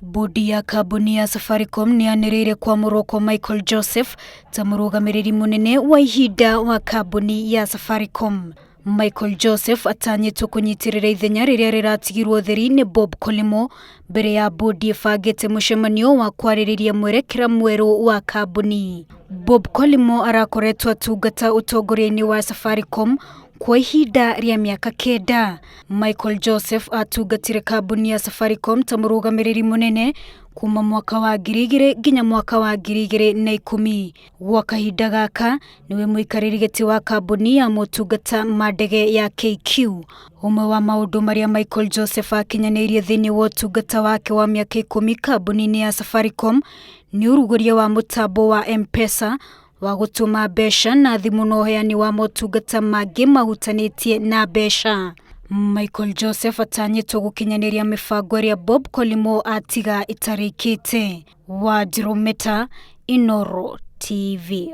Bodi ya kambuni ya Safaricom nĩ yanĩrĩire kwamũrwo kwa Michael Joseph ta mũrũgamĩrĩri mũnene wa ihinda wa kambuni ya Safaricom. Michael Joseph atanyĩtwo kũnyitĩrĩra ithenya rĩrĩa rĩratigirwo theri nĩ Bob Collymore mbere ya bodi ĩbangĩte mũcemanio wa kwarĩrĩria mwerekera mwerũ wa kambuni. Bob Collymore arakoretwo atungata ũtongoria-inĩ wa Safaricom kwa ihinda rĩa mĩaka kenda. Michael Joseph atungatire kambuni ya Safaricom ta mũrũgamĩrĩri mũnene kuma mwaka wa 2000 nginya mwaka wa 2010. Gwa kahinda gaka nĩwe mũikarĩri gĩtĩ wa kambuni ya motungata ma ndege ya KQ. Ũmwe wa maũndũ marĩa Michael Joseph akinyanĩirie thĩinĩ wa ũtungata wake wa mĩaka 10 kambuni-inĩ ya Safaricom nĩ ũrugũria wa mũtambo wa M-Pesa wa gũtũma mbeca na thimũ na ũheani wa motungata mangĩ mahutanĩtie na mbeca. Michael Joseph atanyĩtwo gũkinyanĩria mĩbango ĩrĩa Bob Collymore atiga ĩtarĩkĩte. Wanjirũ Meta, Inooro TV.